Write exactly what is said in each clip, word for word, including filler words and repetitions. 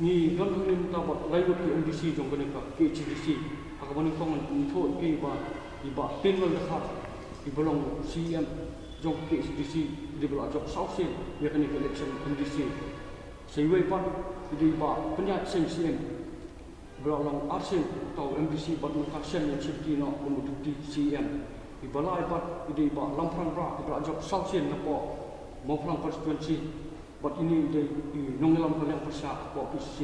Ngi don hangne mynta bad lai ngut ki M D C jong kane ka K H A D C. Ha kaba nyngkong ngan ïathuh ïa phi ba i Bah Tinwel Dkhar iba long C E M jong ka K H A D C, i dei ba la jop saw sien ïa kane ka election M D C. Sa iwei pat i dei i Bah Pynïaid Seng C M, ba la long arsien uta u M D C bad mynta Seng Ïasyntiew noh kum u Deputy C E M. Iba lai pat i dei i Bah Lamphrang Bra, iba la jop saw sien napoh Mawphlang constituency. Bad ine i dei i nongïalam ka liang pyrshah hapoh P C C.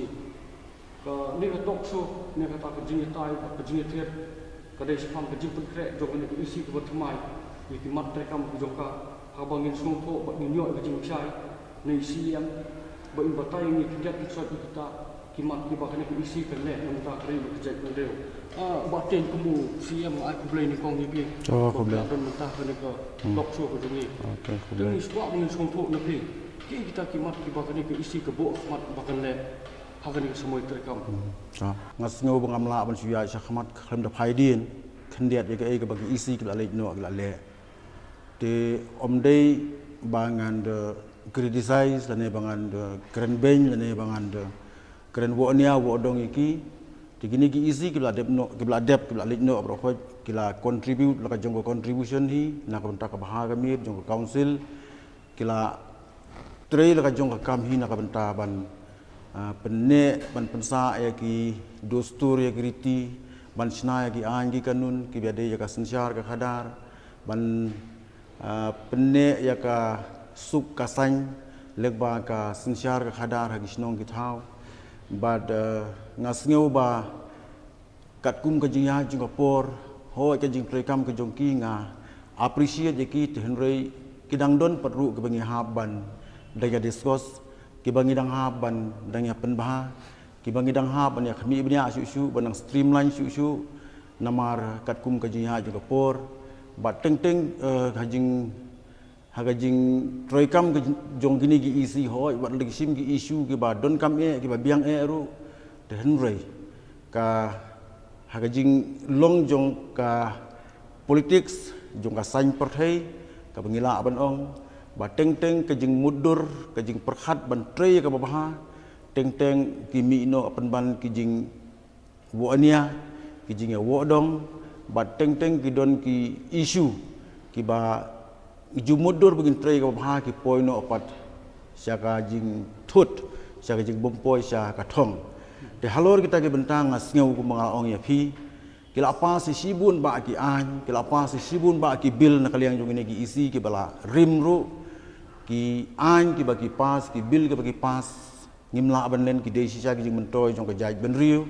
Kane ka talk show ne kata ka jingïatai bad ka jingïathied ka dei shaphang ka jingpynkhreh jong kane ka E C kaba thymmai ïa ki mat treikam jong ka. Haba ngin sngewthuh bad ngin ïoh ïa ka jingshai na i C E M ba in batai ïa ngi khyndiat khynsoit ïa kita ki mat kiba kane ka E C kan leh na ka bynta ka ri bad ka jaitbynriew. Ah, Bah Teng, kum u C E M ai khublei nyngkong ïa phi. Oh, khublei. Ba phi la don mynta ha kane ka talk show ka jong ngi. Oh, thank you, khublei. Te ngi sngewbha ba ngin sngewthuh na phi, ki kita ki mat kiba kane ka E C ka buh khmat ba kan leh ha kane ka samoi treikam. Hmm. Ah, nga sngew ba ngam lah ban shu ïaid sha khmat khlem da phai dien khyndiat ïa kaei kaba ki E C ki la leit noh ki la leh. Te ym dei ba ngan da criticize lane ba ngan da kren beiñ lane ba ngan da kren woh nia woh dong ïa ki. Te kine ki E C kiba la dep noh, kiba la dep, kiba la leit noh baroh khoit, ki la contribute la ka jong ka contribution hi na ka bynta ka bha ka miet jong ka council. Ki la trei la ka jong ka kam hi na ka bynta ban, ah, pynneh, ban pynsah ïa ki dustur, ïa ki riti, ban shna ïa ki aiñ ki kanun kiba dei ïa ka synshar ka khadar, ban, ah, pynneh ïa ka suk ka saiñ lyngba ka synshar ka khadar ha ki shnong ki thaw. Bad, ah, nga sngew ba katkum ka jingïaid jong ka por, hooid ka jingtreikam ka jong ki nga appreciate ïa ki, te hynrei ki dang don pat ruh kiba ngi hap ban dang ïa discuss, kiba ngi dang hap ban dang ïa pynbha, kiba ngi dang hap ban ïa khmih bniah shuh shuh, ban dang streamline shuh shuh. Namar katkum ka jingïaid jong ka por bad teng teng, eh, ka jing ha ka jingtreikam ka jong kine ki E C, hooid wat la ki shim ki issue kiba donkam eh, kiba biang eh ruh, te hynrei ka ha ka jinglong jong ka politics jong ka saiñ pyrthei, kaba ngi lah ban ong ba teng teng ka jingmutdur, ka jingpyrkhat ban trei kaba bha, teng teng ki mih noh pynban ki jing woh nia, ki jingïawoh dong, bad teng teng ki don ki issue kiba ju mutdur ba ngin trei kaba bha, ki poi noh pat sha ka jingthut, sha ka jingbym poi sha ka thong. Te halor kita ki bynta nga sngew kumba nga la ong ïa phi, ki la pass ïa shibun bah ki aiñ, ki la pass ïa shibun bah ki bill na ka liang jong kine ki E C kiba la rim ruh, ki aiñ kiba ki pass, ki bill kiba ki pass, ngim lah ban len, ki dei shisha ki jingmyntoi jong ka jaitbynriew.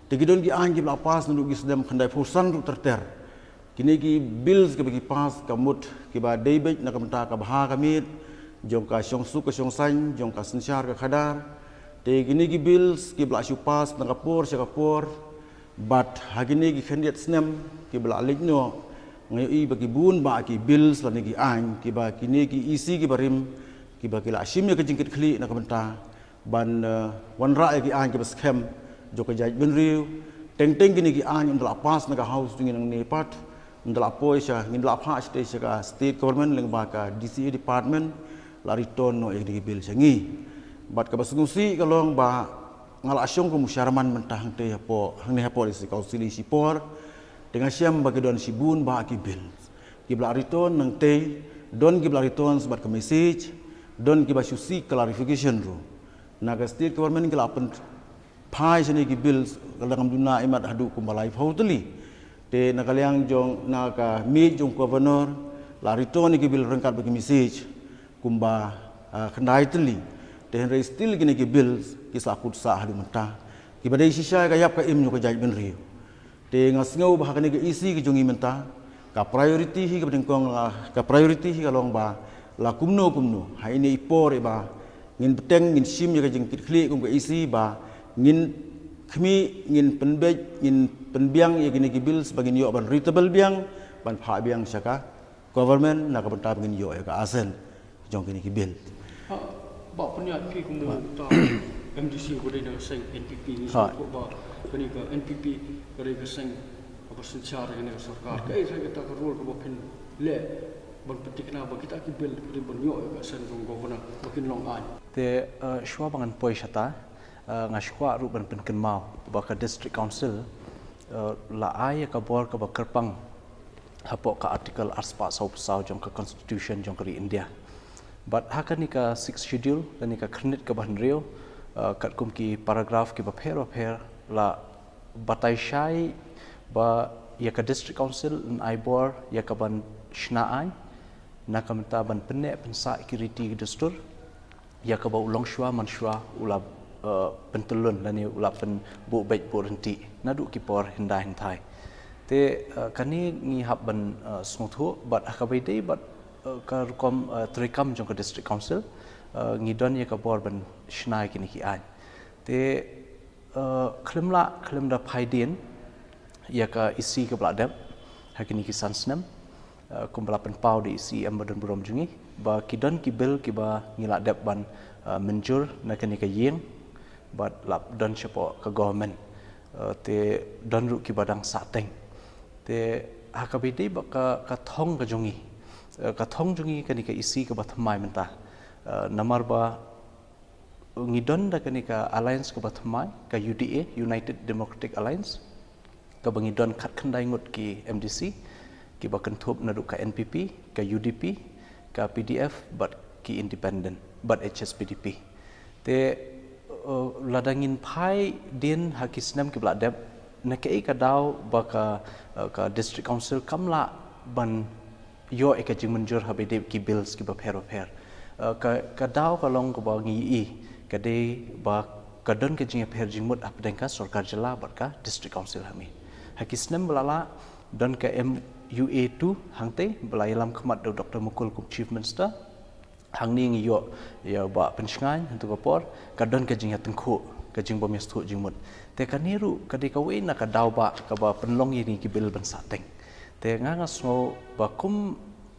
Te ki don ki aiñ kiba la pass naduh ki snem khyndaiphew san ruh ter ter. Kine ki bills kiba ki pass ka mut kiba dei beit na ka bynta ka bha ka miet jong ka shongsuk ka shongsaiñ, jong ka synshar ka khadar. Te kine ki bills kiba la shu pass na ka por sha ka por, bad ha kine ki khyndiat snem kiba la leit noh, nga ïohi ba ki bun bah ki bills lane ki aiñ kiba kine ki E C kiba rim, kiba ki la shim ïa ka jingkitkhlieh na ka bynta ban, eh, wanrah ïa ki aiñ kiba skhem jong ka jaitbynriew. Teng teng kine ki aiñ ynda la pass na ka House jong ngi nangne pat, ynda la poi sha, ngin da la phah shatei sha ka State Government lyngba ka D C A Department, la return noh ïa kine ki bill sha ngi. Bad kaba sngewsih ka long ba nga la shong kum u chairman mynta hangtei hapoh, hangne hapoh District Council ïa shi por. Te nga shem ba ki don shibun bah ki bill kiba la return nangtei, don kiba la return bad ka message, don kiba shu seek clarification ruh. Na ka State Government ki la pynphai shane ki bills, ka la ngam duna imat haduh kumba laiphew tylli. Te na ka liang jong, na ka miej jong Governor, la return ïa ki bill ryngkat bad ki message kumba, ah, khyndai tylli. Te hynrei still kine ki bills ki sa kut sah haduh mynta, kiba dei shisha ka ïap ka im jong ka jaitbynriew. Te nga sngew ba ha kane ka E C ka jong ngi mynta, ka priority hi kaba nyngkong, ah, ka priority hi ka long ba la kumno kumno ha ine i por iba ngin bteng, ngin shim ïa ka jingkitkhlieh kum ka E C ba ngin khmih, ngin pynbeit, ngin pynbiang ïa kine ki bills ba ngin ïoh ban retable biang, ban phah biang sha ka Government na ka bynta ba ngin ïoh ïa ka assent jong kine ki bill. Ha, Bah Pynïaid, phi kum uta M D C uba dei na ka seng N P P, ngi sngewthuh ba kane ka N P P ka dei ka seng kaba synshar ïa kane ka sorkar. Kaei kata ka role kaba phin leh ban pynthikna ba kita ki bill ki dei ban ïoh ïa ka assent jong Governor ba kin long aiñ? Te, eh, shuwa ba ngan poi shata, Uh, nga shuwa ruh ban pynkynmaw ba ka District Council uh, la ai ïa ka bor kaba kyrpang hapoh ka Article arspah saw saw jong ka Constitution jong ka ri India. Bad ha kane ka Sixth Schedule, kane ka khyrnit kaba hynriew, uh, katkum ki paragraph kiba pher ba pher, la batai shai ba ïa ka District Council yn ai bor ïa ka ban shna aiñ, na ka bynta ban pynneh pynsah ki riti ki dustur, ïa kaba u longshuwa manshuwa u la uh, pyntyllun lane u la pynbuh beit buh ryntih naduh ki por hyndai hynthai. Te uh, kane ngi hap ban uh, sngewthuh bad ha kaba ïadei bad uh, ka rukom uh, treikam jong ka District Council, uh, ngi don ïa ka bor ban shna ïa kine ki aiñ. Te uh, khlem lah khlem da phai dien ïa ka E C kaba la dep ha kine ki san snem, uh, kumba la pynpaw da E C M ba don burom jong ngi, ba ki don ki bill kiba ngi la dep ban uh, mynjur na kane ka ïing bad la don shapoh ka government. Uh, te don ruh kiba dang sahteng. Te ha kaba ïadei bad ka, ka thong ka jong ngi, uh, ka thong jong ngi kane ka E C kaba thymmai mynta. Uh, namar ba ngi don da kane ka alliance kaba thymmai, ka U D A, United Democratic Alliance, kaba ngi don khatkhyndai ngut ki M D C kiba kynthup naduh ka N P P, ka U D P, ka P D F bad ki independent bad H S P D P. Te uh, lada ngin phai dien ha ki snem kiba la dep, na kaei ka daw ba ka, uh, ka District Council kam lah ban ïoh ïa ka jingmynjur haba ïadei ki bills kiba pher ba pher. Uh, ka, ka daw ka long kaba ngi ïohi ka dei ba ka don ka jingïapher jingmut hapdeng ka sorkar jylla bad ka District Council ha ngi. Ha ki snem ba la lah don ka M U A two hangtei ba la ïalam khmat da u Doctor Mukul kum Chief Minister. Hangne ngi ïoh ïa ba pynshngaiñ hangto ka por ka don ka jingïatyngkhuh, ka jingbym ïasngewthuh jingmut. Te kane ruh ka dei kawei na ka daw ba kaba pynlong ïa kine ki bill ban sahteng. Te nga nga sngew ba kum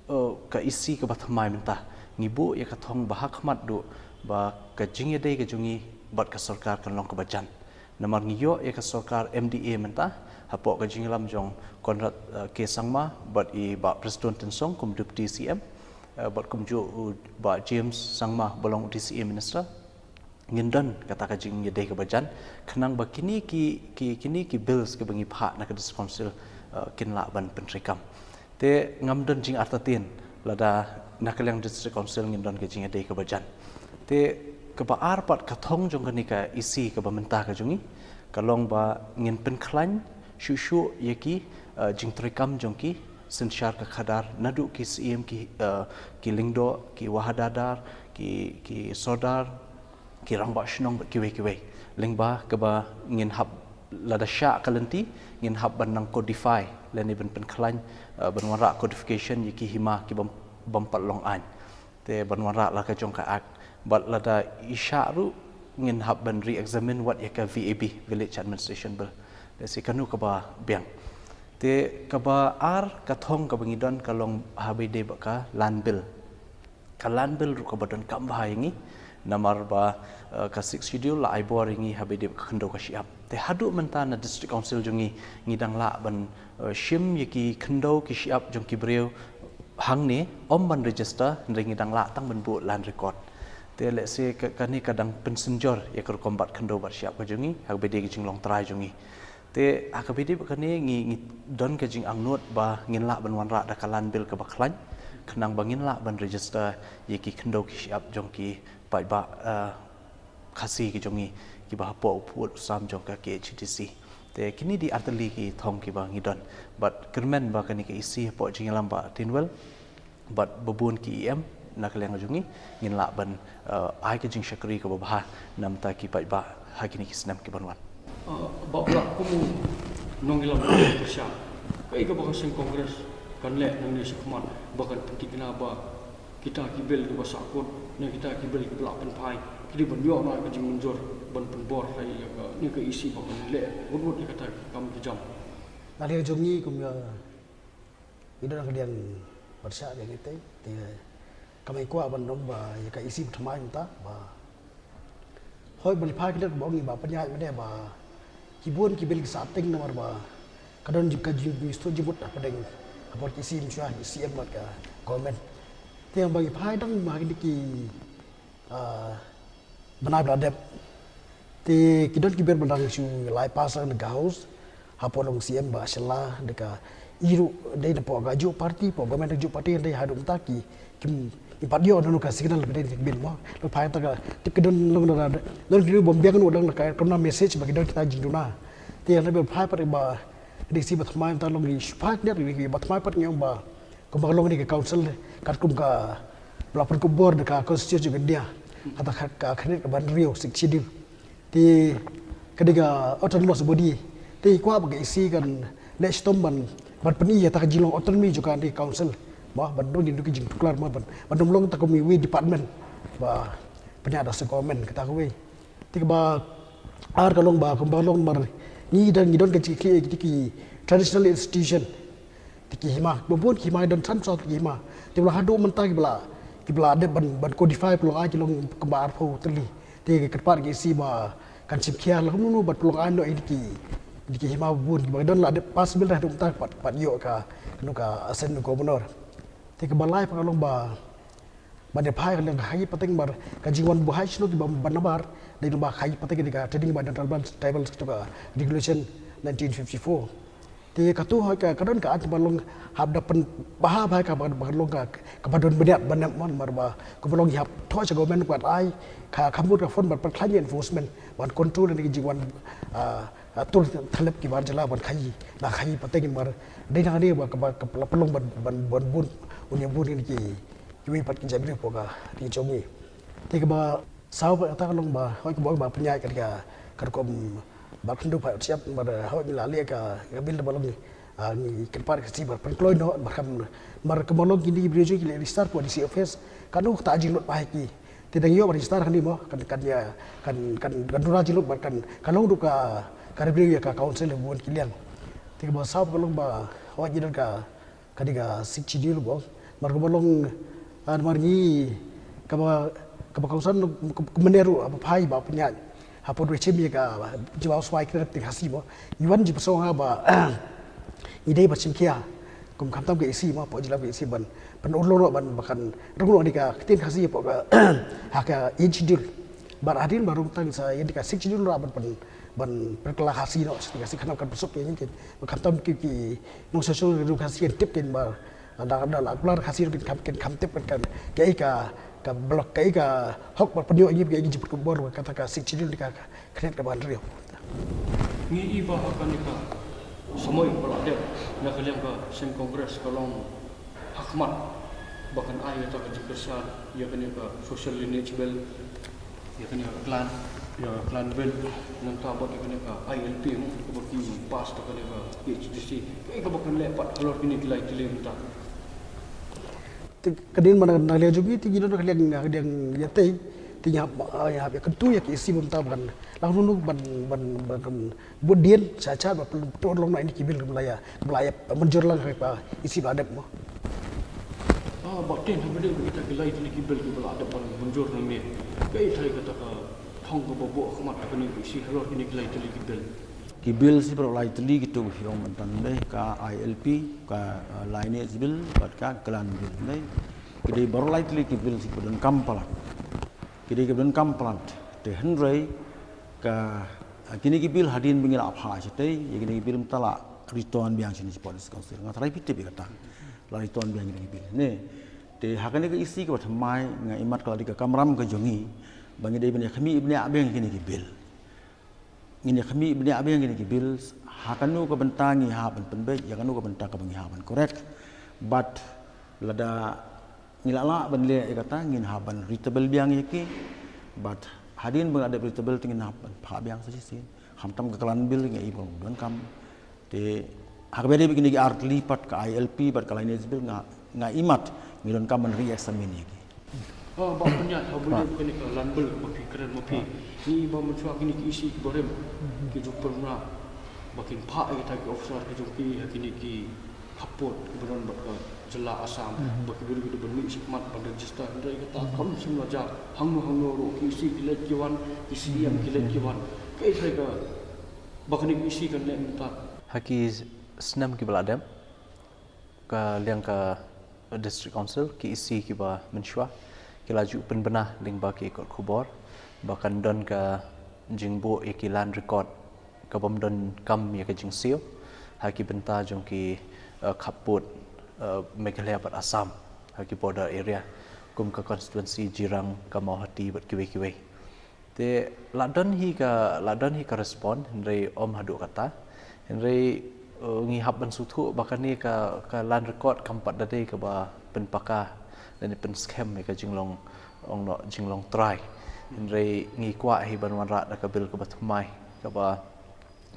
uh, ka E C kaba thymmai mynta ngi buh ïa ka thong ba ha khmat duh ba ka jingïadei ka jong ngi bad ka sorkar kan long kaba jan. Namar ngi ïoh ïa ka sorkar M D A mynta hapoh ka jingïalam jong Conrad uh, K Sangma bad i Bah Prestone Tynsong kum Deputy C M, uh, bad kumjuh u Bah James Sangma ba long D C A Minister. Ngin don kata ka jingïadei kaba jan khnang ba kine ki, ki, kine ki bills kiba ngi phah na ka District Council uh, kin lah ban pyntreikam. Te ngam don jingartatien lada na ka liang District Council ngin don ka jingïadei kaba jan. Te kaba ar pat ka thong jong kane ka E C kaba mynta ka jong ngi ka long ba ngin pynkhlaiñ shuh shuh ïa ki uh, jingtreikam jong ki synshar ka khadar naduh ki C M ki, uh, ki lyngdoh, ki wahadadar, ki, ki sordar, ki rangbah shnong bad kiwei kiwei. Lyngba kaba ngin hap lada shah ka lynti ngin hap ban nang codify lane ban pynkhlaiñ uh, ban wanrah codification ïa ki hima kibym, bym pat long aiñ. Te ban wanrah la ka jong ka Act bad lada i shah ruh ngin hap ban re-examine wat ïa ka V A B, Village Administration Bill. Te shi kano kaba biang. Te kaba ar ka thong kaba ngi don ka long haba ïadei bad ka Land Bill. Ka Land Bill ruh kaba donkam bha ïa ngi namar ba uh, ka Sixth Schedule la ai bor ïa ngi haba ïadei bad ka khyndew ka shyiap. Te haduh mynta na District Council jong ngi ngi dang lah ban uh, shim ïa ki khyndew ki shyiap jong ki briew hangne ym ban register, hynrei ngi dang lah tang ban buh land record. Te lehse ka, kane ka dang pynsynjor ïa ka rukom bat khyndew bat shyiap ka jong ngi haba ïadei ka jinglong trai jong ngi. Te ha kaba ïadei bad kane ngi, ngi don ka jingangnud ba ngin lah ban wanrah da ka Land Bill kaba khlaiñ khnang ba ngin lah ban register ïa ki khyndew ki shyiap jong ki paidbah uh, Khasi ki jong ngi kiba hapoh u pud u sam jong ka K H A D C. Te kine dei artylli ki thong kiba ngi don bad kyrmen ba kane ka E C hapoh jingïalam Bah Tynwell bad babun ki E M na ka liang jong ngi ngin lah ban uh, ai ka jingshakri kaba bha na ka bynta ki paidbah ha kine ki snem ki ban wan. Uh, ba ba kum nongïalam pyrshah kaei kaba ka seng Congress kan leh nangne shakhmat ba kan pynthikna ba kita ki bill kiba sahkut ne kita ki bill kiba lah pynphai ki dei ban ïoh na ka jingmynjur ban pynbor ha ïa ka ne ka E C ba kan leh wut wut ïa kata ki kam ki jam. Na ka liang jong ngi kum ïa i don ka liang pyrshah ïa ngi te te ka mai kwah ban ong ba ïa ka E C ba thymmai mynta ba hoi ban phai ki dei ba ong ba pynïaid mynta ba ki bun ki bill ki sahteng namar ba ka don ka jingmut hapdeng hapdeng ki E C mynshuwa ki E C M bad ka government. Te ba ngi phai dang ma ki dei ki uh, bnai ba la dep Te ki don ki bill ba dang shu lai pass na ka House, hapoh long C M ba shala da ka iru dei na poh ka juh party, poh government ka juh party dei haduh mynta ki kim kim pat ïoh na ka signal ba dei ki bill mo. Lo phai ta ka tip ki don long da don ki bom biang no dang ka kena message ba ki don kita jingduna. Te na bill phai pat ba dei si ba thamai ta long ki shu phai ne ki ba thamai pat ngi ong ba kumba long ni ka council kat kum ka bla pun kubor da ka constitution ka dia kata ka ka khnit ka ban riu sik chidil. Te ka dei ka autonomous body te i kwah ba ka E C kan leh shitom ban ban pyni ïa ta ka jinglong autonomy jong ka dei council. Mo ban dong ni dong ki jingtuklar mo ban ban dong long ta ka mi wi department ba pyni da sa government kata ka wi. Te kaba ar ka long ba kumba long mar ngi don ngi don ka jingkhleh ki traditional institution. Te ki hima ba bun ki hima don san sa ki hima. Te bla haduh mynta ki bla ki bla dep ban ban codify bla ai ki long kumba arphew tylli. Te ki kyrpad ki E C ba kan chim khia la kumno ban pynlong ai noh ïa ki ïa ki hima ba bun ba don la dep pass bill dah haduh mynta pat pat ïoh ka kano ka assent governor. Te kaba lai pat ka long ba ban ïa phai ka liang ka khaïi pateng mar ka jingwan buhai shnong ki ba ban nabar dei ba khaïi pateng ka dei ka trading ba don tribal tribal to ka regulation nineteen fifty-four. Te ka tu ha ka ka don ka at ba long hap da pen ba ha ba ka ba ba long ka ka ba don bniat ban ïa mon mar ba ka ba long hap thoh cha government kwat ai ka ka mut ka fund ban pyrkhlaiñ enforcement ban control ni ka jingwan ah, ah, tur thalep ki ban jala ban khaïi la khaïi pateng mar dei na ni ba ka ba ka la pynlong ban ban ban bun un ïa bun ni ki kiwei pat ki jaitbynriew hapoh ka ri jong ngi. Te kaba saw pat kata ka long ba hoi kaba ba pynïaid ka ka ka rukom ba khyndu pat siap ba hoi ngi la leh ka ka bill ba long ngi. Ah, ngi kyrpad ka si ba pynkloi noh ba kham mar kaba long kini ki briew jong ki leh register hapoh D C office. Ka noh ta jinglut ba ha ki. Te dang ïoh ba register kani mo kan kan ïa kan kan kan dura jinglut ba kan ka long ruh ka ka review ïa ka council bun ki liang. Te kaba saw ka long ba hoi ngi don ka ka dei ka Sixth Schedule bo mar kaba long ah, mar ngi kaba kaba kongsan kaba meneru aba phai ba pynïaid hapoh dei chim ïa ka jubab swai kren teng Khasi bo ngi wan jingpynsong ha ba ngi dei ba chim khia kum khamtam ka E C mo hapoh jylla ka E C ban ban urlong ban ba kan rung noh dei ka ktien Khasi hapoh ka ha ka Eighth Schedule. Bad hadien ba rung tang sa ïa dei ka Sixth Schedule ruh ban ban ban pyrkhat Khasi noh sa dei ka Sixth Schedule kan pynsuh ïa ngi ba khamtam ki ki nongshong shnong ruh Khasi ïa tip kin ba da da la kular Khasi ruh kin kham kin kham tip kan kan kaei ka ka blok kaei ka hok ba pynïoh ïa ngi ba kaei ka jingpyrkhat bor ba kata ka Sixth Schedule ka ka khriat ka ban riew. Ngi i ba ha kane ka samoi ba la dep na ka liang ka seng Congress ka long ha khmat ba kan ai ïa ta ka jingkyrshan ïa kane ka social lineage bill. Ïa kane ka clan, ïa ka clan bill, nangta bad ïa kane ka I L P mo, kaba ki pass da kane ka H D C. Kaei kaba kan leh pat halor kine ki lai tylli mynta. Te ka dien ba na liang jong ngi te ngi don ka liang ka liang ïa tei. Te ngi hap ïa hap ïa kyntu ïa ki E C ba mynta ban la nunu ban ban ban bud dien cha cha ba pynlong pynlong na ini ki bill ba la ïa ba la ïa mynjur lang ha ka E C ba dep mo. Ah, ba ten ha ba dei ba kita ki lai tylli ki bill ki ba la dep ban mynjur na me. Kaei thai kata ka thong kaba buh khmat ha kane ka E C halor kine ki lai tylli ki bill. Ki bill shi baroh lai tylli kito ki ong mynta dei ka I L P, ka, eh, lineage bill bad ka clan bill dei. Ki dei baroh lai tylli ki bill shi ba donkam palat. Ki dei ki ba donkam palat. Te hynrei ka, eh, kine ki bill hadien ba ngi la phah shatei ïa kine ki bill mynta la return biang shane shapoh District Council. Nga tharai phi tip ïa kata. La return biang kine ki bill ne. Te ha kane ka E C kaba thymmai nga imat ka la dei ka kamram ka jong ngi ba ngi dei ban ïa khmih ban ïa biang kine ki bill. Ngin ïa khmih ban ïa biang kine ki bill ha kano ka bynta ngi hap ban pynbeit ïa kano ka bynta kaba ngi hap ban correct. Bad lada ngi la lah ban leh ïa kata ngin hap ban retable biang ïa ki. Bad hadien ba ngi la dep retable te ngin hap ban phah biang sa shisien. Khamtam ka clan bill ngi i ba donkam. Te ha kaba dei ba kine ki ar tylli pat ka I L P bad ka lineage bill nga nga imat ngi donkam ban re-examine ïa ki. Ah, ba pynïaid ha ba dei kane ka clan bill ba phi kren ma phi. Ngi ba mynshuwa kine ki E C ki barim ki jong pyrmra ba kin phah ïa kita ki officer ki jong ki ha kine ki hapdeng ki ba don bad ka jylla Assam ba ki briew ki dei ban mih shakhmat ban register hynrei kata kam shym la jia. Hangno hangno ruh ki E C ki leit ki wan, ki C E M ki leit ki wan. Kaei thai ka ba kane ka E C kan leh mynta. Ha ki snem ki ba la dep ka liang ka District Council ki E C ki ba mynshuwa ki la ju pynbna lyngba ki kot khubor ba kan don ka jingbuh ïa ki land record ka bym don kam ïa ka jingsiew ha ki bynta jong ki, eh, khappud, eh, Meghalaya bad Assam ha ki border area, kum ka constituency Jirang, ka Mawhati bad kiwei kiwei. Te la don hi ka, la don hi ka respond, hynrei ym haduh katta. Hynrei, eh, ngi hap ban sngewthuh ba kane ka, ka land record kam pat da dei kaba pynpaka lane pynskhem ïa ka jinglong, ong noh, jinglong trai. Hynrei ngi kwah hi ban wanrah da ka bill kaba thymmai, kaba,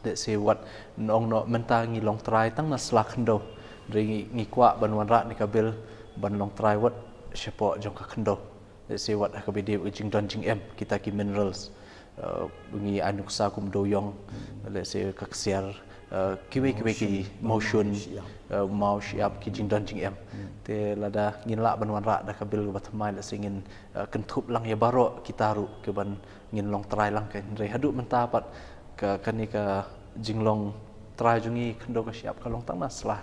let's say, wat, ong noh, mynta ngi long trai tang na sla khyndew. Hynrei ngi, ngi kwah ban wanrah ne ka bill ban long trai wat shapoh jong ka khyndew. Let's say, wat ha kaba ïadei bad ka jingdon jingem kita ki minerals. Uh, ngi ai nuksa kum dewïong, let's say, ka ksiar, uh, kiwei kiwei ki mawshun, mawshun, shyiap, uh, maw shyiap, ki jingdon jingem. Hmm. Te lada ngin lah ban wanrah da ka bill kaba thymmai, let's say, ngin, uh, kynthup lang ïa baroh kita ruh kiban ngin long trai lang. Ka, hynrei haduh mynta pat ka, kane ka jinglong trai jong ngi khyndew ka shyiap ka long tang na sla.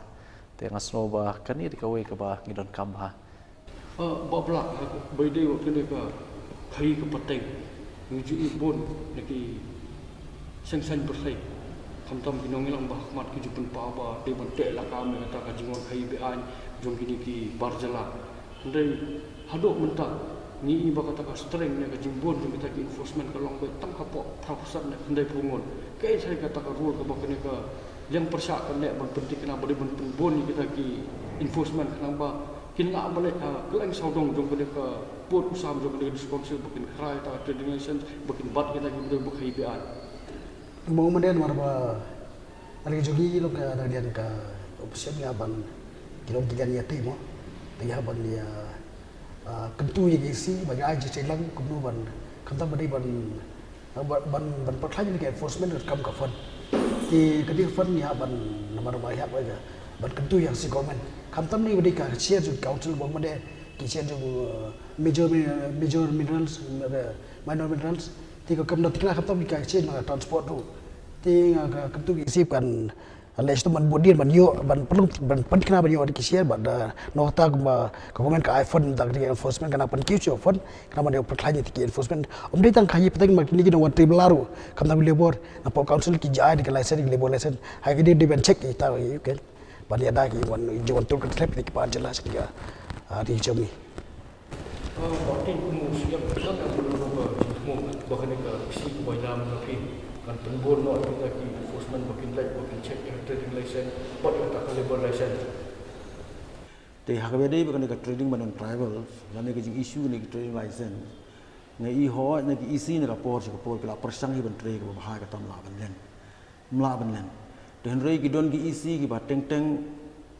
Te nga sngew ba kane dei kawei kaba ngi donkam bha. Ah, Bah Blah, ha, ba ïadei bad kane ka khaïi ka pateng, ngi ju ïohi bun na ki seng saiñ pyrthei, khamtam ki nongïalam ba ha khmat ki ju pynpaw ba dei ban teh lakam ïa kata ka jingwan khaïi be-aiñ jong kine ki bar jylla. Hynrei haduh mynta ngi ïohi ba kata ka strength ne ka jingbun jong kita ki enforcement ka long beit tang hapoh phra percent ne khyndai phew ngut. Kaei sa kata ka role kaba kane ka liang pyrshah kan leh ban pynthikna ba dei ban pynbun ïa kita ki enforcement khnang ba kin lah ban leh ka kylleng sawdong jong kane ka pud u sam jong kane ka district council ba kin khrai ta ka trading license, ba kin bat kita ki briew ba khaïi be-aiñ. Mo mane namar ba, are jong ngi long ka, dalian ka opposition, ïa ban, ki long ki gan ïa te mo. Te ïa ban ïa, ah, kyntu ïa ki E C ba ïa ai jingshai lang kumno ban, khamtam ba dei ban, ah, ban, ban, ban pyrkhlaiñ ïa ka enforcement ka kam ka fund. Te ka dei ka fund ïa ban, namar ba ïa ban, ban kyntu ïa ka C government. Khamtam ne ba dei ka share jong council ba ma dei ki share jong, ah, major mi-, major minerals, ah, minor minerals. Te ka kam da thikna khamtam ka share na ka transport ruh. Te nga ka kyntu ïa ka E C kan leh shitom ban bud dien ban ïoh, ban pynlong, ban pynthikna ban ïoh da ki share bad, ah, na kata kumba ka government ka ai fund da ka enforcement ka nang pynkiew shuh fund ka nang ban ïoh pyrkhlaiñ ïa ki enforcement. Ym dei tang khaïi pateng, ma kine ki nongwan trei bylla ruh, khamtam ki labour, napoh council ki ju ai da ki license, ki labour license. Ha ki dei, dei ban check ïa kita, okay. Ban ïada ki wan, jingwan tur ka tlep ïa ki bar jylla sha ki, ah, ri jong ngi. Ah, ba kin kum u siem, ka ka ka ka jingthmu ba kane ka E C kaba ïalam na phi kan pynbun noh ïa kita ki enforcement ba kin leit, ba kin check ïa ka trading license bad ïa kata ka labour license. Te ha kaba ïadei bad kane ka trading ban don tribal, lane ka jing issue kane ka trading license, nga i hooid na ki E C na ka por sha ka por ki la pyrshang hi ban trei kaba bha, kata ym lah ban len. Ym lah ban len. Te hynrei ki don ki E C kiba teng teng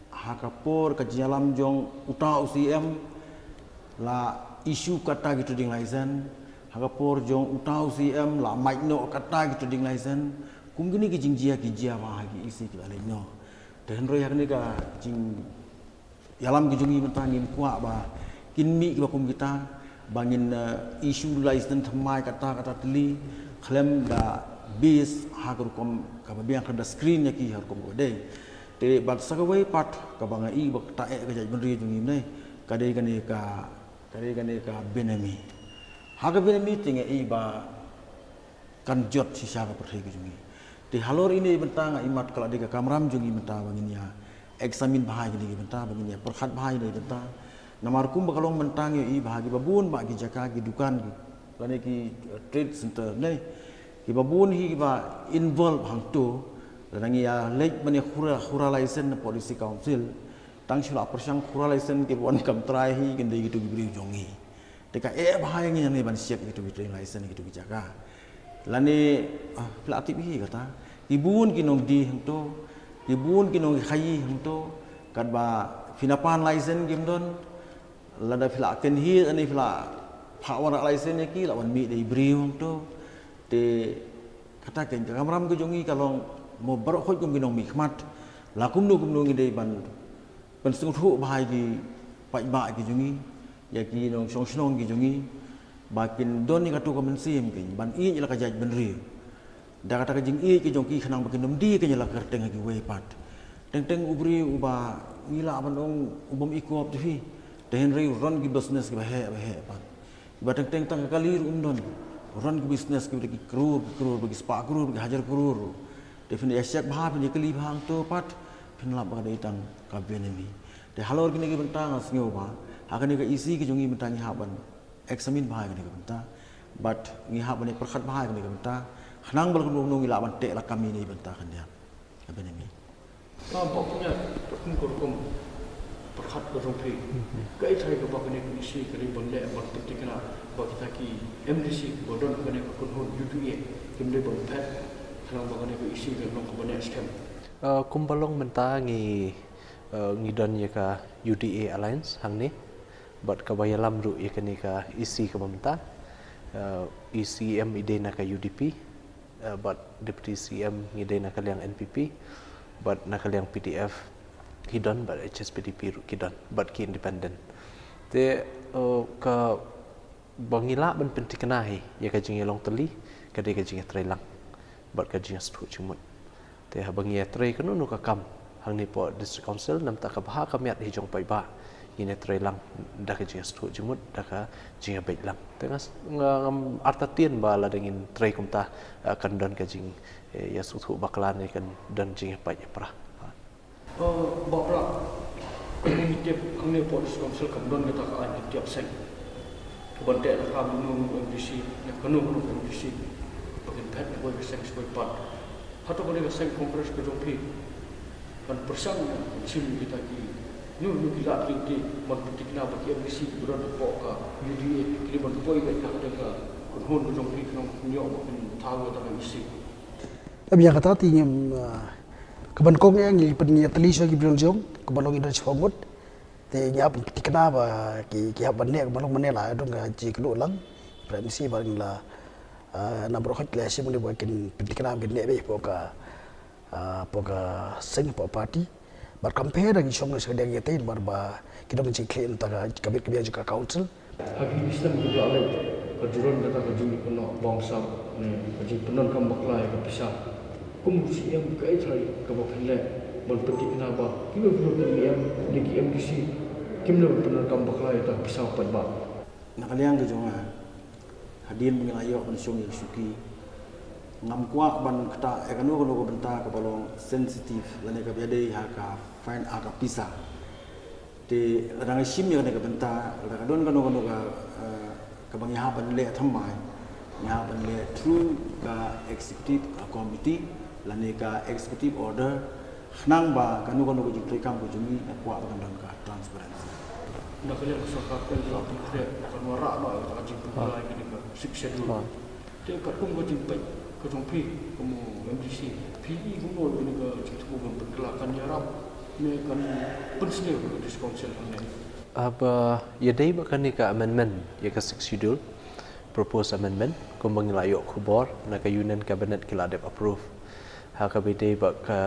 ha ka por ka jingïalam jong uta u C M la issue kata ki trading license, ha ka por jong uta u C M la mait noh kata ki trading license. Kum kine ki jingjia ki jia bha ha ki E C ki la leit noh. Te hynrei ha kane ka jing ïalam ki jong ngi mynta ngim kwah ba kin mih kiba kum kita, ba ngin, eh, issue license thymmai kata kata tylli khlem da base ha ka rukom kaba biang, khlem da screen ïa ki ha ka rukom kaba dei. Te bad sa kawei pat kaba nga i ba ka ta eh ka jaitbynriew jong ngi mynne ka dei kane ka, ka dei kane ka benami. Ha ka benami te nga i ba kan jot shisha ka pyrthei ka jong ngi. Te halor ine i bynta nga i mat ka la dei ka kamram jong ngi mynta ba ngin ïa examine bha ïa kine ki bynta, ba ngin ïa pyrkhat bha ïa kine ki bynta. Namar kumba ka long mynta ngi i ba ha kiba bun ba ki jaka ki dukan ki, lane ki, eh, trade center ne, kiba bun hi kiba involve hangto. Lada ngi ïa leit ban ïa khura, khura license na policy council, tang shu la pyrshang khura license kiba wan kam trai hi kin dei kito ki briew jong ngi. Te ka eh bha ïa ngi hangne ban check ïa kito ki trading license ïa kito ki jaka. Lane, ah, phi la tip hi kata, ki bun ki nongdie hangto, ki bun ki nongkhaïi hangto, katba phi na pan license kim don. Lada phi la kynhied lane phi la phah wanrah license ïa ki, la wan mih da i briew hangto. Te kata kein ka kamram ka jong ngi ka long mo baroh khoit kum ki nongmihkhmat, la kumno kumno ngi dei ban pynsngewthuh bha ïa ki paidbah ki jong ngi, ïa ki nongshong shnong ki jong ngi, ba kin don ïa kato ka mynsiem kein ban ïeit ïa la ka jaitbynriew. Da kata ka jingïeit ka jong ki khnang ba kin ym die kein ïa la ka kyrteng ha kiwei pat. Teng teng u briew uba ngi lah ban ong u bym i kop te phi, te hynrei u run ki business kiba heh ba heh pat. Ba teng teng tang ka kali ruh um don. run ka business kiba da ki klur ki klur, ba ki spah klur, ba ki hajar klur. Te phin ïa check bha, phin ïa kylli bha hangto pat, phin lap ba ka dei tang ka benami. Te halor kine ki bynta nga sngew ba ha kane ka E C ka jong ngi mynta ngi hap ban examine bha ïa kane ka bynta, bad ngi hap ban ïa pyrkhat bha ïa kane ka bynta, khnang ba lano kano ngi lah ban teh lakam ïa kane ka bynta khyndiat. Ka benami. Ba ba punya kum ko kum pyrkhat ka jong phi. Kaei trai kaba kane ka E C ka dei ban leh ban pynthikna ba kita ki M D C kiba don kane ka kynhun U D A kim dei ban phet khnang ba kane ka E C kan long kaba neh skhem. Uh, kumba long mynta ngi, uh, ngi don ïa ka U D A Alliance hangne. Bad kaba ïalam ruh ïa kane ka E C kaba mynta, uh, E C M i dei na ka U D P, uh, bad Deputy C M ngi dei na ka liang N P P, bad na ka liang P D F ki don, bad H S P D P ruh ki don, bad ki independent. Te, uh, kaba ngi lah ban pynthikna hi ïa ka jingïalong tylli ka dei ka jingïatreilang bad ka jingïasngewthuh jingmut. Te haba ngi ïatrei kano kano ka kam hangne hapoh District Council, namta ka bha ka miat hi jong paidbah, ngin ïatreilang da ka jingïasngewthuh jingmut, da ka jingïabeit lang. Te nga s-, nga, ngam artatien ba lada ngin trei kumta, eh, kan don ka jing, eh, ïasngewthuh bakla ne kan don jingïapait ïapra. Eh, Bah Prah, ngi tip hangne hapoh District Council kam don kata ka aiñ ka tiap seng. Kaban teh lakam ïa uno uno u M D C, ïa kano kano ka M D C ba kin phet na kawei ka seng sha kawei pat. Hato kane ka seng Congress ka jong phi kan pyrshang ban shim ïa kita ki, ïa uno uno ki lad ki lynti ban pynthikna ba ki M D C kiba don hapoh ka U D A ki dei ban poi beit ha kane ka kynhun ka jong phi khnang ba kin ïoh ba kin thaw ïa kata ka E C? Em, ïa kata te ngim, ah, ka ban kong ïa ngi pyn-, ngi ïatylli sha ki briew jong, kaba long ngi don shiphew ngut. Te ngi hap ban pynthikna ba ki, ki hap ban neh kaba long mane la don ka jingkylluid lang. Prime Minister ba ngi la, ah, na baroh khoit la shim ngi ba kin pynthikna ba kin neh beit hapoh ka, ah, hapoh ka seng hapoh party. Bad compare da ki shong na sha ka dieng ïa te, bad ba ki dang jingkhleh ynda ka, ka bit ka biang jong ka council. Ha ki snem kiba la leit, ka jrong kata ka jingpynnoh bamsap ne ka jingpyndonkam bakla ïa ka pisa. Kum u C M kaei trai kaba phin leh ban pynthikna ba kiba briew ki M, ne ki M D C kim leh ban pyndonkam bakla ïa ka pisa pat ba. Na ka liang ka jong nga, hadien ba ngi la ïoh ban shong ïa ka shuki, ngam kwah ban ktah ïa kano kano ka bynta kaba long sensitive lane kaba ïadei ha ka fin-, ha ka pisa. Te lada nga shim ïa kane ka bynta, lada ka don kano kano ka, eh, kaba ngi hap ban leh thymmai, ngi hap ban leh through ka executive, eh, committee lane ka executive order, khnang ba kano kano ka jingtrei kam ka jong ngi nga kwah ba kan don ka transparency. Na ka liang ka sorkar ka la pynkhreh, kan wanrah noh ïa ka jingpynkylla ïa kane ka Sixth Schedule. Te katkum ka jingpeit ka jong phi kum u M D C, phi i kumno ïa kane ka jingthmu ban pynkylla, kan ïarap ne kan pynsniew ïa ka District Council hangne? Haba ïadei bad kane ka amendment ïa ka Sixth Schedule, proposed amendment, kumba ngi la ïoh khubor na ka Union Cabinet ki la dep approve. Ha kaba ïadei bad ka,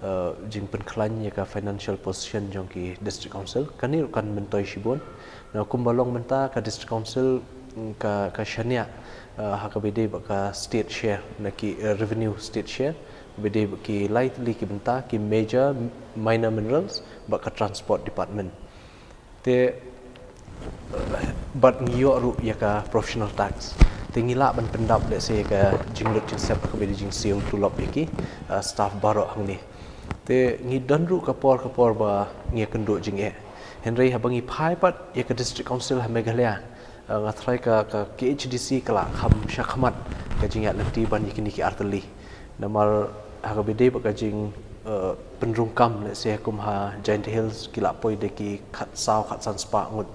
eh, jingpynkhlaiñ ïa ka financial position jong ki District Council, kane ruh kan myntoi shibun. Na kumba long mynta ka District Council, mm, ka, ka shaniah, eh, ha kaba ïadei bad ka state share, na ki, eh, revenue state share, kaba ïadei bad ki lai tylli ki bynta, ki major, minor minerals, bad ka transport department. Te, eh, bad ngi ïoh ruh ïa ka professional tax. Te ngi lah ban pyndap lehse ïa ka jinglut jingsep kaba ïadei jingsiew tulop ïa ki, eh, staff baroh hangne. Te ngi don ruh ka por ka por ba ngi ïakynduh jingeh. Hynrei haba ngi phai pat ïa ka District Council ha Meghalaya, eh, nga tharai ka, ka K H A D C ka la kham shakhmat ka jingïaid lynti ban ïa kine ki artylli. Namar ha kaba ïadei bad ka jing, eh, pynrung kam, lehse kum ha Jaintia Hills ki la poi da ki khatsaw khatsan spah ngut.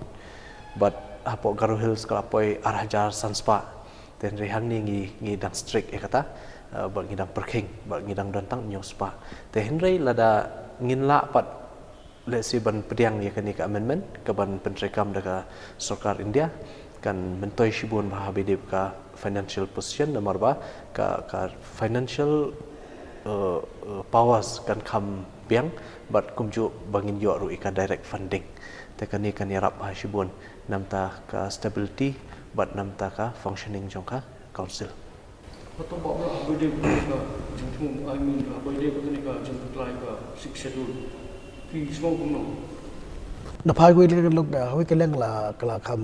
Bad hapoh Garo Hills ka la poi ar hajar san spah. Te hynrei hangne ngi, ngi dang strict ïa kata, eh, bad ngi dang pyrkhing, bad ngi dang don tang hynñiew spah. Te hynrei lada ngin lah pat lehse ban pdiang ïa kane ka amendment kaban pyntreikam da ka sorkar India, kan myntoi shibun bha ha kaba ïadei bad ka financial position, namar ba ka, ka financial, eh, eh, powers kan kham biang, bad kumjuh ba ngin ïoh ruh ïa ka direct funding. Te kane kan ïarap bha shibun na bynta ka stability bad na bynta ka functioning jong ka council. Hato Bah Prah, haba ïadei bad kane ka jingthmu, I mean, haba ïadei bad kane ka jingpynkylla ïa ka Sixth Schedule, phi sngew kumno? Na phai kawei ka liang, ka la, kawei ka liang ka la, ka la kham,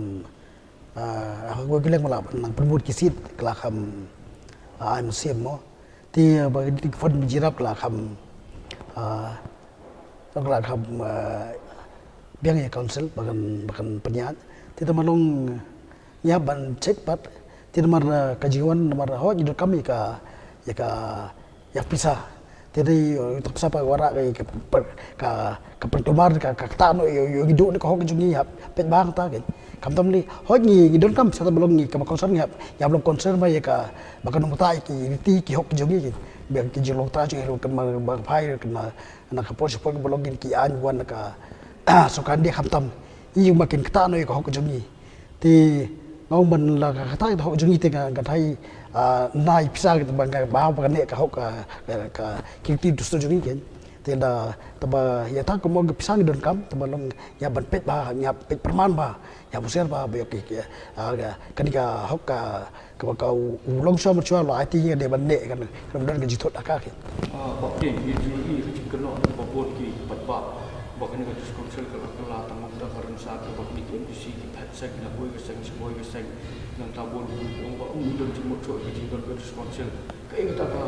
Ah, ha kawei ka liang ba la nang pynmut ki seat ka la kham, ah, ai mynsiem mo. Te, ah, ba ki fund ba jyrap ka la kham, ah, ka la kham, ah, biang ïa council ba kan, ba kan pynïaid. Te tang ba long ïa ban check pat. Te namar, ah, ka jingwan namar hooid ngi donkam ïa ka, ïa ka ïa pisa. Te dei, eh, ïa pisa pat ka wanrah ka, ka, ka, ka pyntumar ka, ka ktah noh ïa, ïa, ïa ngi duh na ka hok jong ngi hap peit bha hangta kein. Khamtam lei hooid ngi, ngi donkam sa, tang ba long ngi kaba concern ngi hap, ngi hap long concern ba ïa ka, ba kan ym ktah ïa ki riti ki hok jong ngi kein. Ba ki jinglong ktah jong ngi ruh kan, ba, ba phai ruh kan, na ka por sha por ba long kein ki aiñ wan na ka, ah, sorkar India, khamtam ïa ba kin ktah noh ïa ka hok jong ngi. Te nga ong ban la ka ktah ïa ka hok jong ngi te nga, nga thait, ah, nai pisa kita ba nga ba ba ka ne ka hok ka, ka, ka kirti dustur jong ngi kein. Te da tang ba ïa ta ka mo ka pisa ngi donkam, tang ba long ïa ban peit bha, ïa peit pyrman bha, ïa busiar bha, ba ïa ki, ki, ah, ka, kane ka hok ka, ka ba ka u, u long shuwa mar shuwa la ai ti ngi dei ban ne kan, kan don ka jingthut ha ka kein. Ah, ba ktien, ngi ju ïohi ka jingkynnoh na ka bun ki paidbah. Ba kane ka District Council ka la kylla tang ba ka rynsan ka ba kine ki M D C ki phet seng na kawei ka seng sha kawei ka seng. Nangta bun ki ong ba um don jingmut shuh ka jingdon ka District Council. Kaei kata ka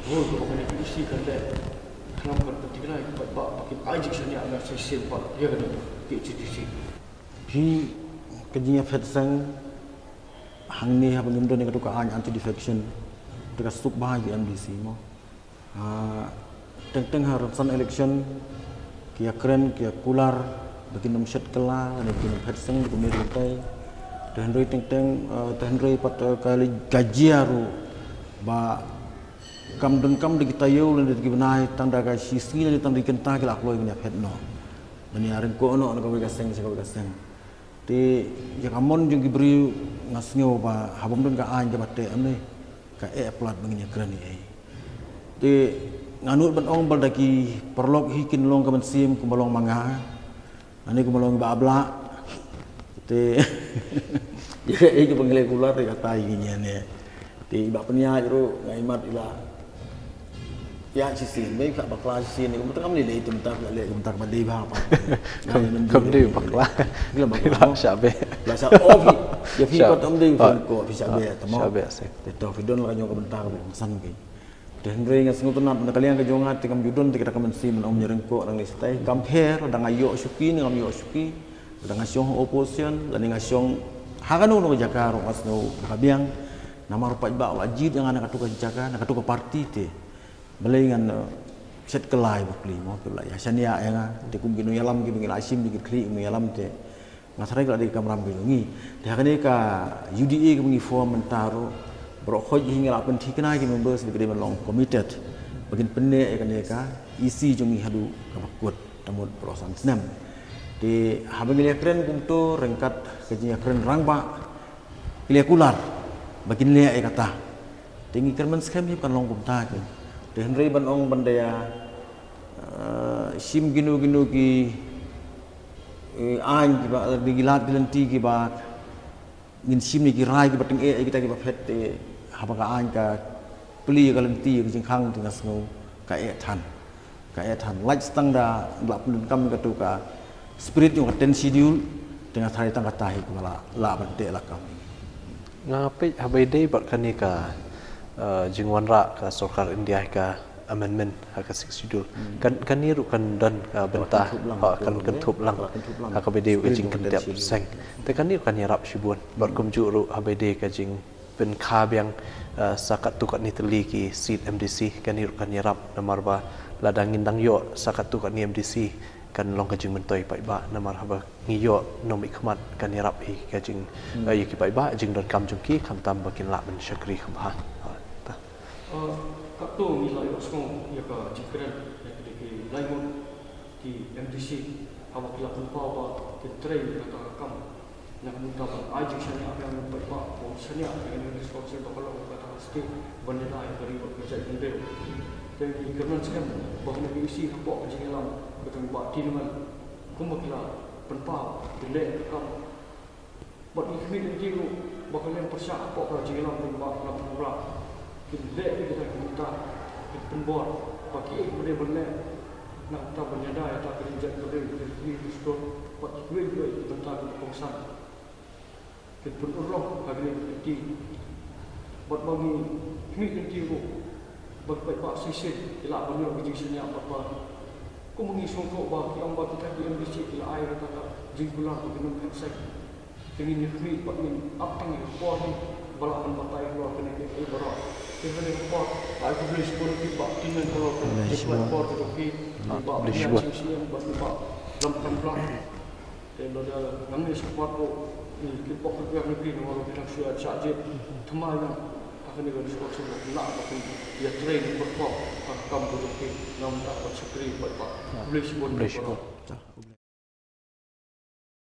role kaba kane ka E C kan leh? Khnang ban pyntngen ïa ki paidbah ba kin ai jingshaniah na shisien pat ïa kane ka H D C. Phi, ka jingïaphet seng hangne haba ngim don ïa katu ka aiñ anti defection te ka suk bha ïa ki M D C mo. Ah, teng teng ha rynsan election ki ïakren ki ïakular ba kin ym shet kylla ne kin ym phet seng kumne kumtai. Te hynrei teng teng, ah, te hynrei pat, ah, ka lei ka jia ruh ba kam donkam da ki taïew lane da ki bnai, tang da ka shisngi lane tang da ki kynta ki la kloi ban ïaphet noh, ban ïaryngkoh noh na kawei ka seng sha kawei ka seng. Te ïa ka mon jong ki briew nga sngew ba haba ym don ka aiñ kaba teh, ym ne ka eh palat ba ngin ïakren ïa ei. Te nga nud ban ong ba lada ki paralok hi kin long ka mynsiem kumba long ma nga, ani kumba long Bah Blah. Te ïa kaei kaba ngi leh kular ïa kata ïa ngi ïa ne. Te i Bah Pynïaid ruh nga ïa mat i la ïa shisien, ba i la bakla shisien, kumta kam lei lei, kumta ka lei, kumta kaba dei bha pat. Kam, kam dei bakla. I la bakla, i la shah beh. La shah, oh, phi, ïa phi pat kam dei, phi ko, phi shah beh, tamo. Shah beh seh. Te to phi don la ka jong ka bynta kaba kongsan kein. Te hynrei nga sngewtynnat na ka liang ka jong nga te kam ju don te kata ka mynsiem ban ym ïaryngkoh nangne shatai. Kam pher lada nga ïoh shuki ne ngam ïoh shuki, lada nga shong ha opposition lane nga shong ha kano kano ka jaka ruh nga sngew ba ka biang. Namar u paidbah u la jied ïa nga na katu ka jaka, na katu ka party te balei ngan, eh, shet kylla ïa bakli mo, te ba la ïa shaniah ïa nga. Te kum ki nongïalam kiba ngi la shim, ki khlieh ki nongïalam te nga tharai ka la dei ka kamram ka jong ngi. Te ha kane ka U D A kaba ngi form mynta ruh, baroh khoit hi ngi la pynthikna ki members ba ki dei ban long committed ba kin pynneh ïa kane ka E C jong ngi haduh kaba kut, ta mut baroh san snem. Te haba ngi la ïakren kumto ryngkat ka jingïakren rangbah, ki la ïakular ba kin leh ïa kata. Te ngi kyrmen skhem hi ba kan long kumta kein. Te hynrei ban ong ban da ïa, eh, shim kino kino ki, eh, aiñ kiba, eh, ki lad ki lynti kiba ngin shim ne ki rai kiba tyngeh ïa kita kiba phet, te haba ka aiñ ka plie ïa ka lynti ïa ka jingkhang te nga sngew ka eh than. Ka eh than. Lait tang da la pyndonkam ïa katu ka spirit jong ka ten schedule, te nga tharai tang kata hi kaba la lah ban teh lakam. Nga peit haba ïadei bad kane ka, eh, jingwanrah ka sorkar India ka amendment ha ka sixth schedule. Hmm. Kan, kane ruh kan don ka bynta, kan kynthup lang, ha, kan kynthup lang ha kaba ïadei ka jingkyntep seng. Te kane ruh kan ïarap shibun. Bad kumjuh ruh haba ïadei ka jing pynkha biang, eh, sa katto katne tylli ki seat M D C, kane ruh kan ïarap namar ba lada ngin dang ïoh sa katto katne M D C kan long ka jingmyntoi paidbah, namar haba ngi ïoh nongmihkhmat kan ïarap hi ka jing, eh, ïa ki paidbah, jingdonkam jong ki, khamtam ba kin lah ban shakri kham bha. Ha, ta. Eh, katto ngi la ïohsngew ïa ka jingkren na ki, ki lai ngut ki M D C haba ki la pynpaw ba kin trei ïa kata ka kam. Na ka bynta ban ai jingshaniah biang ïa u paidbah, ba un shaniah ïa kane ka responsible ba ka long kata ka state ban ïada ïa ka ri bad ka jaitbynriew. Te ngi kyrmen skhem ba kane ka E C hapoh ka jingïalam ka jong i Bah Tyrngen kumba ki la pynpaw, kin leh ïa ka kam. Bad ngi khmih lynti ruh ba ka liang pyrshah hapoh ka jingïalam jong i Bah Lamphungla. Kin leh ïa kita ki bynta, kin pynbor ba kiei kiba dei ban leh na ka bynta ban ïada ïa ka ri, jaitbynriew, ri, ri, dustur bad kiwei kiwei ki bynta kiba kongsan. Pynurlong ha kane ka kti bad ba ngi khmih lynti ruh ba ki paidbah shisien ki lah ban ïoh ka jingsngewbha bad ba kum ngi sngewthuh ba ki ong ba kita ki M D C ki la ai kata ka jingkular ba kin ym phet seng. Te ngin ïa khmih bad ngin ap tang ïa ka por hi ba lah ban batai halor kane kaei baroh. Te kane ka por ai khublei shibun ki bah Tynmen Phalor, khublei shibun, por ka jong ki, bah Tynmen Sing Siem bad ki bah Lamkham Blang. Te lada nang ïa support ruh, ki pok ki pek na phi, nangno ruh phi dang shu ïa shah jied. Thymmai ïa nga ha kane ka responsible, na ba kin ïa train, ïa perform ha ka kam ka jong phi na ka bynta ka shakri paidbah. Khublei shibun, khublei shibun.